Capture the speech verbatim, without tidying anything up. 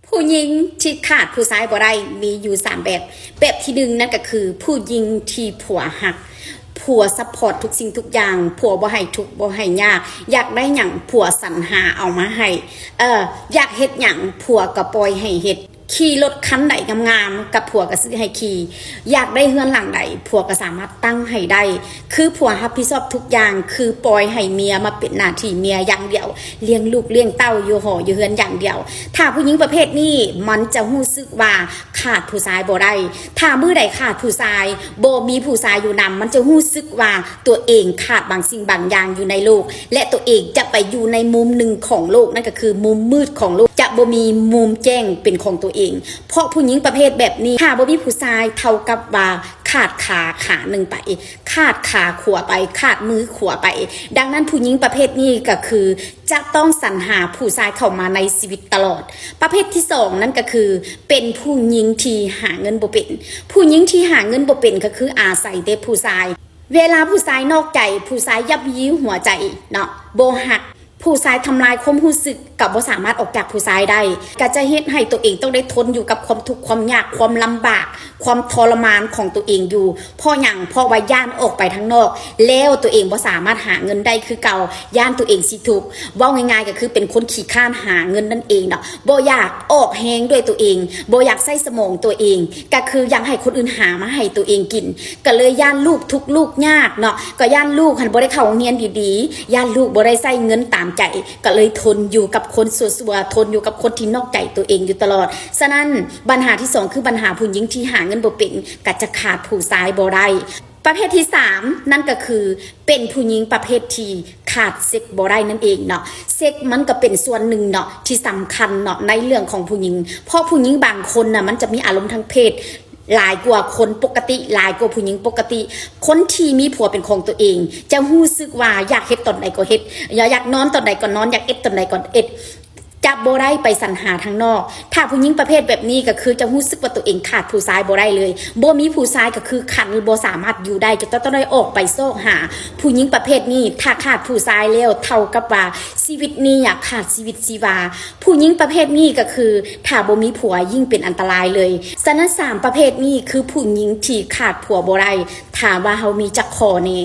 ผู้หญิงที่ขาดผู้ชายบ่ได้มีอยู่สามแบบ แบบที่หนึ่งนั่นก็คือผู้หญิงที่ผัวฮัก ผัวซัพพอร์ตทุกสิ่งทุกอย่าง ผัวบ่ให้ทุกข์บ่ให้ยาก อยากได้หยังผัวสรรหาเอามาให้ เออ อยากเฮ็ดหยังผัวก็ปล่อยให้เฮ็ด ขี่รถคันใดงามๆ กับผัวก็ซื้อให้ขี่ อยากได้เฮือนหลังใดผัวก็สามารถตั้งให้ได้ คือผัวรับผิดชอบทุกอย่าง คือปล่อยให้เมียมาเป็นหน้าที่เมียอย่างเดียว เลี้ยงลูกเลี้ยงเต้าอยู่หออยู่เฮือนอย่างเดียว ถ้าผู้หญิงประเภทนี้มันจะรู้สึกว่าขาดผู้ชายบ่ได้ ถ้ามื้อใดขาดผู้ชาย บ่มีผู้ชายอยู่นำ มันจะรู้สึกว่าตัวเองขาดบางสิ่งบางอย่างอยู่ในโลก และตัวเองจะไปอยู่ในมุมหนึ่งของโลก นั่นก็คือมุมมืดของโลก จะบ่มีมุมแจ้งเป็นของตัวเอง เพราะผู้หญิงประเภทแบบนี้ ถ้าบ่มีผู้ชายเท่ากับว่าขาดขาขาหนึ่งไป ขาดขาขวาไป ขาดมือขวาไป ดังนั้นผู้หญิงประเภทนี้ก็คือจะต้องสรรหาผู้ชายเข้ามาในชีวิตตลอด ประเภทที่สองนั่นก็คือเป็นผู้หญิงที่หาเงินบ่เป็น ผู้หญิงที่หาเงินบ่เป็นก็คืออาศัยแต่ผู้ชาย เวลาผู้ชายนอกใจ ผู้ชายย่ำยีหัวใจเนาะ บ่ฮัก ผู้ชายทำลายความรู้สึก ก็บ่สามารถออกจากผู้ชายได้ ก็จะเฮ็ดให้ตัวเองต้องได้ทนอยู่กับความทุกข์ความยาก ความลำบาก ความทรมานของตัวเองอยู่ เพราะหยัง เพราะว่าย้านออกไปทางนอก แล้วตัวเองบ่สามารถหาเงินได้คือเก่า ย้านตัวเองสิทุกข์ เว้าง่ายๆ ก็คือเป็นคนขี้คร้านหาเงินนั่นเองเนาะ บ่อยากออกแฮงด้วยตัวเอง บ่อยากใช้สมองตัวเอง ก็คืออยากให้คนอื่นหามาให้ตัวเองกิน ก็เลยย้านลูกทุกข์ลูกยากเนาะ ก็ย้านลูกหั้นบ่ได้เข้าโรงเรียนดีๆ ย้านลูกบ่ได้ใช้เงินตามใจ ก็เลยทนอยู่กับคนซั่วๆ ทนอยู่กับคนที่นอกใจตัวเองอยู่ตลอด ฉะนั้นปัญหาที่สองคือปัญหาผู้หญิงที่หาเงินบ่เป็น ก็จะขาดผู้ชายบ่ได้ ประเภทที่สามนั่นก็คือเป็นผู้หญิงประเภทที่ขาดเซ็กบ่ได้นั่นเองเนาะ เซ็กมันก็เป็นส่วนหนึ่งเนาะที่สำคัญเนาะในเรื่องของผู้หญิง เพราะผู้หญิงบางคนน่ะมันจะมีอารมณ์ทางเพศหลายกว่าคนปกติ หลายกว่าผู้หญิงปกติ คนที่มีผัวเป็นของตัวเอง จะรู้สึกว่าอยากเฮ็ดตอนใดก็เฮ็ด อยากนอนตอนใดก็นอน อยากเอ็ดตอนใดก็เอ็ด จะบ่ได้ไปสรรหาทางนอก ถ้าผู้หญิงประเภทแบบนี้ก็คือจะรู้สึกว่าตัวเองขาดผู้ชายบ่ได้เลย บ่มีผู้ชายก็คือคันบ่สามารถอยู่ได้ จะต้องได้ออกไปซอกหา ผู้หญิงประเภทนี้ถ้าขาดผู้ชายแล้วเท่ากับว่าชีวิตนี้อะขาดชีวิตชีวา ผู้หญิงประเภทนี้ก็คือถ้าบ่มีผัวยิ่งเป็นอันตรายเลย ฉะนั้นสามประเภทนี้คือผู้หญิงที่ขาดผัวบ่ได้ ถามว่าเฮามีจักข้อแน่